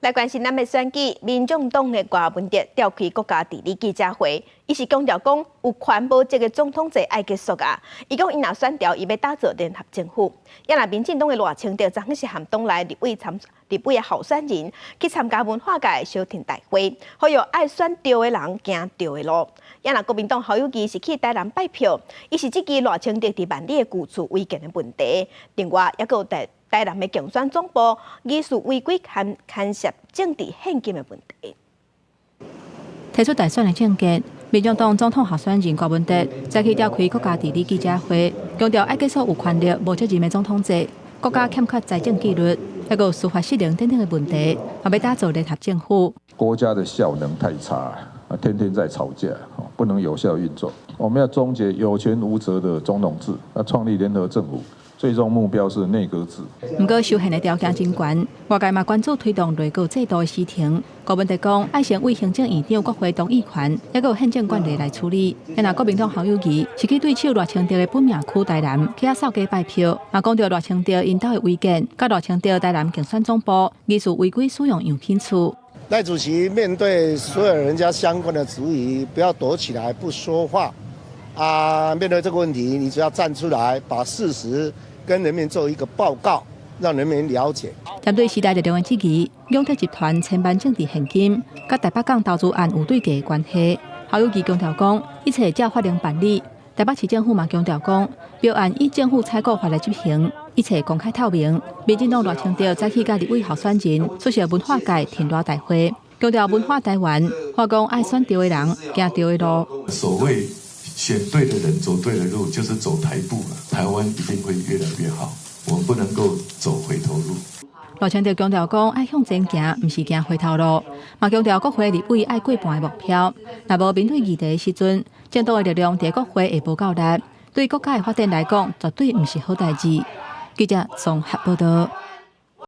來關心咱的選舉，民眾黨的柯文哲召開國家治理記者會，伊是強調講有權無責的總統制愛結束啊！伊講伊若選著，伊欲打造聯合政府。也若民進黨的賴清德，昨昏是和黨內立委的候選人去參加文化界的相挺大會，呼籲愛選對的人行對的路。也若國民黨侯友宜是去台南拜票，伊是質疑賴清德佇萬里的舊厝違建的問題。另外，猶閣有台南的競選總部疑似違規牽涉政治獻金的問題。提出大選的政見，民進黨總統候選人柯文哲早起召開國家治理記者會，強調愛結束有權力無責任的總統制，國家欠缺財政紀律，猶閣有司法失靈等等的問題，嘛欲打造聯合政府。國家的效能太差，天天在吵架，不能有效運作。我們要終結有權無責的總統制，要創立聯合政府。最終目標是內閣制。毋過修憲的條件真懸，外界嘛關注推動內閣制度的時程。柯文哲講，愛先委行政院長國會同意權，猶閣有憲政慣例來處理。若國民黨侯友宜是去對手賴清德的本命區台南去遐掃街拜票，嘛講著賴清德𪜶兜的違建，佮賴清德台南競選總部疑似違規使用樣品厝。賴主席面對所有人家相關的質疑，不要躲起來不說話。啊，面對這個問題，你只要站出來，把事實跟人民做一個報告，讓人民了解。針對時代力量的質疑，永鐵集團千萬政治獻金，佮台北港投資案有對價的關係。侯友宜強調講，一切照法令辦理。台北市政府嘛強調講，標案以政府採購法來執行，一切公開透明。民進黨賴清德早起佮立委候選人出席文化界挺賴大會，強調文化台灣，話講愛選對的人，行對的路。所謂選對的人，走對的路，就是走台步了。台灣一定會越來越好，我們不能夠走回頭路。賴清德強調講，愛向前行，毋是行回頭路。嘛強調國會立委愛過半的目標，若無面對議題的時陣，政黨的力量佇國會會無夠力，對國家的發展來講，絕對毋是好代誌。記者綜合報道。